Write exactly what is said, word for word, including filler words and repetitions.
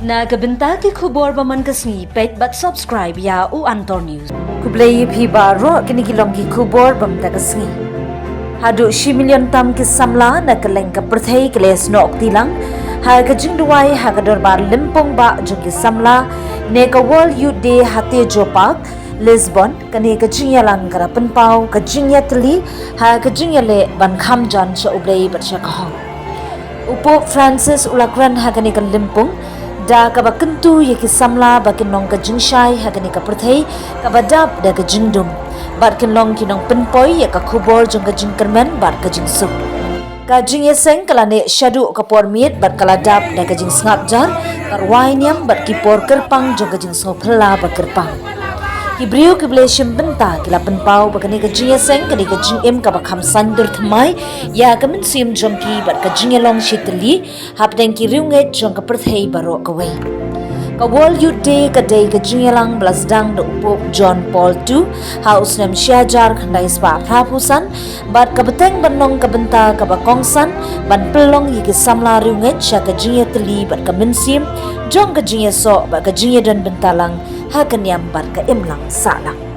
Na ka bynta ki khubor ba man ka sngi, peit bad subscribe ïa u Antor News. Khublei ïa phi baroh, kine ki long ki khubor ba man ka sngi. Haduh shi million tam ki samla na kylleng ka pyrthei ki la ïasnoh kti lang ha ka jingduwai ha ka dorbar lympung bah jong ki samla ne ka World Youth Day ha Tejo Park, Lisbon. Kane ka jingïalang ka la pynpaw ka jingïatylli ha ka jingïaleh ban kham jan sha U Blei bad sha ka hok. U Pope Francis u la kren ha kane ka lympung da kaba kyntu ïa ki samla ba kin long ka jingshai ha kane ka pyrthei kaba dap da ka jingdum, bad kin long ki nongpynpoi ïa ka khubor jong ka jingkyrmen bad ka jingsuk. Ka jingïaseng ka la neh shaduh ka por miet bad ka la dap da ka jingsngap jar, ka rwai niam bad ki por kyrpang jong ka jingsngewphylla ba kyrpang. Ki briew kiba la shim bynta ki la pynpaw ba kane ka jingïaseng ka dei ka jingim kaba kham saiñdur thymmai ïa ka mynsiem jong ki bad ka jingïalong shitylli hapdeng ki riewngeit jong ka pyrthei baroh kawei. Ka World Youth Day ka dei ka jingïalang ba la sdang da u Pope John Paul two ha u snem shi hajar khyndai spah phra phew san, bad ka bteng ban long ka bynta kaba kongsan ban pynlong ïa ki samla riewngeit sha ka jingïatylli bad ka mynsiem jong ka jingïasoh bad ka jingïadon bynta lang ha ka niam bad ka imlang sahlang.